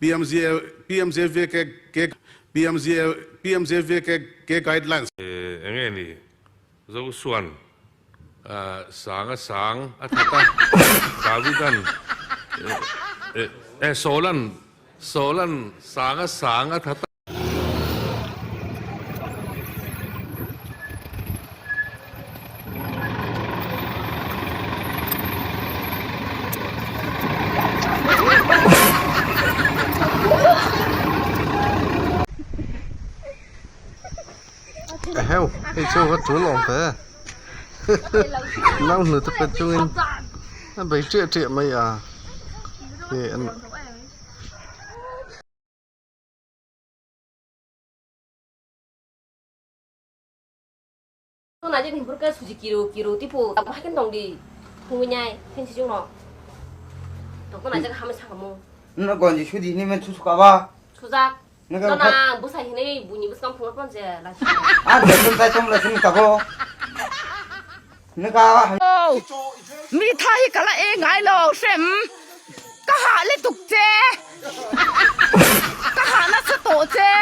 PMJVK PMJVK guidelines. Enge ni Zosuan sang a sang a that a, Davidan eh Sawlan Sawlan sang a sang a that a. Eheu hei chu va tul awm ve nau hnute pe chungin a bei chiah chiah mai a hei an. Mi tha hi ka la e ngai lo hrem ka hah lutuk che ka hah nasa tawh che.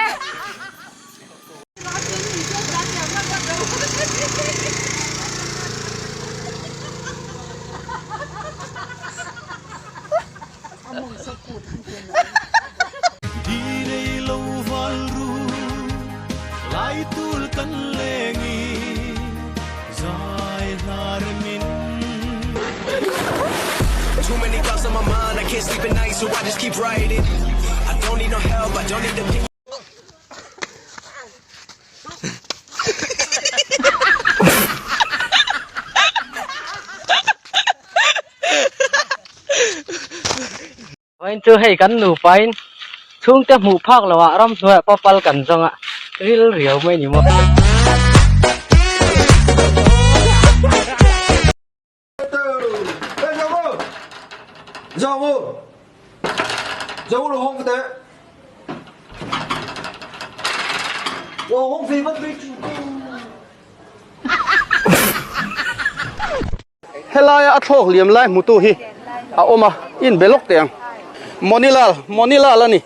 Vawiin chu hei kan nupain chhungte hmuh phak loh ah ramhnuaiah papal kan zawng a, ril riau mai ni maw. Helaia a thlawk liam lai hmutu hi a awm a, in be lawk teh ang. Monilal, Monilal a ni.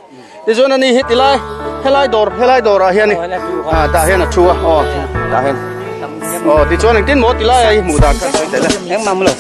Tichuan ani hi tilai helai dawr helai dawrah hian i ah tah hian a thu a aw tah hian aw tichuan engtin maw tilai a i hmuh dan kha sawi tel e. Engmah maw lo.